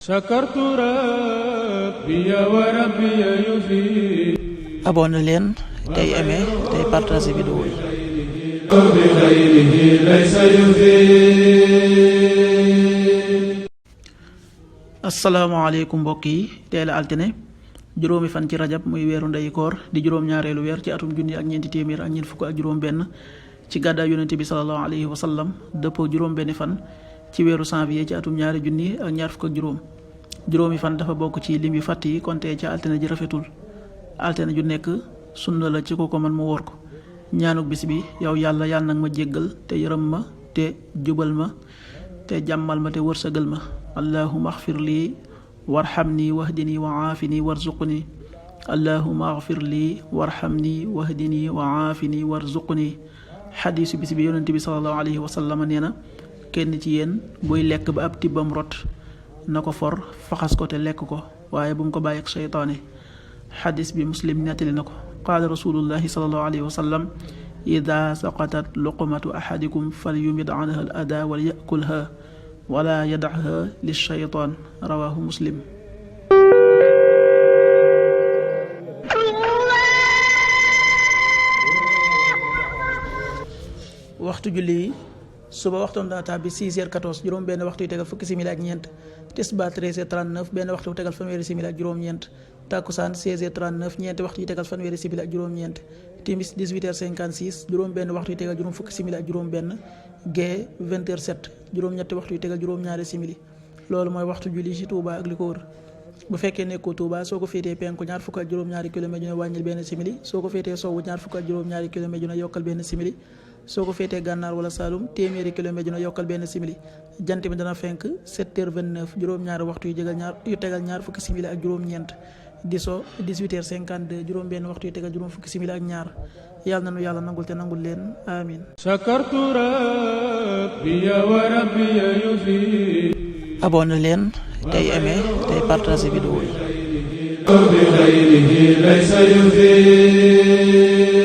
sakartu rabbi wa rabbi yufi abonné leen tey aimé tey partagé vidéo yi bi khayrihi laysa yufi. asalaamaaleykum mbokk yi tey la altine juróomi fan ci rajab muy weeru ndeyu koor di juróom-ñaareelu weer ci atum junni ak ñeenti téeméer ak ñeent fukk ak juróom benn ci gàddaay yonente bi sallallahu alayhi wa sallam dëppoo juróom benni fan ci weeru janvier ci atum ñaari junni ak ñaar fukk ak juróomi fan dafa bokk ci lim yu fàtt yi konte ca altine ji rafetul altine ju nekk sunna la ci ko man mu wóor ko ñaanuk bis bi yow yàlla nag ma jéggal te yërëm ma te jubal ma te jàmmal ma te wërsëgal ma allahuma axfir lii warxamni wahdini wa aafini warzuqni allahuma axfir lii warxamni wahdini wa aafini warzuqni xadiisu bis bi yonent bi sallallahu alayhi wa sallam nee na kenn ci yéen buy lekk ba ab tibbam rot na ko for faxas ko te lekk ko waaye bu mu ko bàyyi ak seytaane xadis bi muslim nettali na ko qaala rasulullahi sallallahu alayhi wa sallam ida saqatat luqmatu ahadikum fal yumid anha al ada wal yakulha wala yadaha lilsheytaan rawahu muslim. waxtu julli suba waxtoom dana tàbbi 6h14 juróom benn waxtu yu tegal fukki simili ak ñeent tisbaar 13h39 benn waxtu yu tegal fanweeri simili ak juróom-ñeent takkusaan 16h39 ñeenti waxtu yu tegal fanweeri simili ak juróom-ñeent timis 18h56 juróom benn waxtu yu tegal juróom fukki simili ak juróom benn gee 20h07 juróom-ñetti waxtu yu tegal juróom-ñaari simili loolu mooy waxtu julli ci Touba ak li ko wër bu fekkee nekkoo Touba soo ko féetee penku ñaar fukk ak juróom-ñaari kilomètre yu ne wàññil benn simili soo ko féetee sowwu ñaar fukk ak juróom-ñaari kilomètre yu ne yokkal benn simili soo ko féetee gànnaar wala Saalum téeméeri kilomètre yu ne yokkal benn simili jant bi dana fenk 7h29 juróom-ñaari waxtu yu tegal ñaar fukki simili ak juróom-ñeent di so 18h52 juróom benn waxtu yu tegal juróom fukki simili ak ñaar yàlla na nu yàlla nangul te nangul leen amin. sakartu rabbi wa rabbi yufi abonné leen tey aimé tey partagé vidéo yi bi khayrihi laysa yufi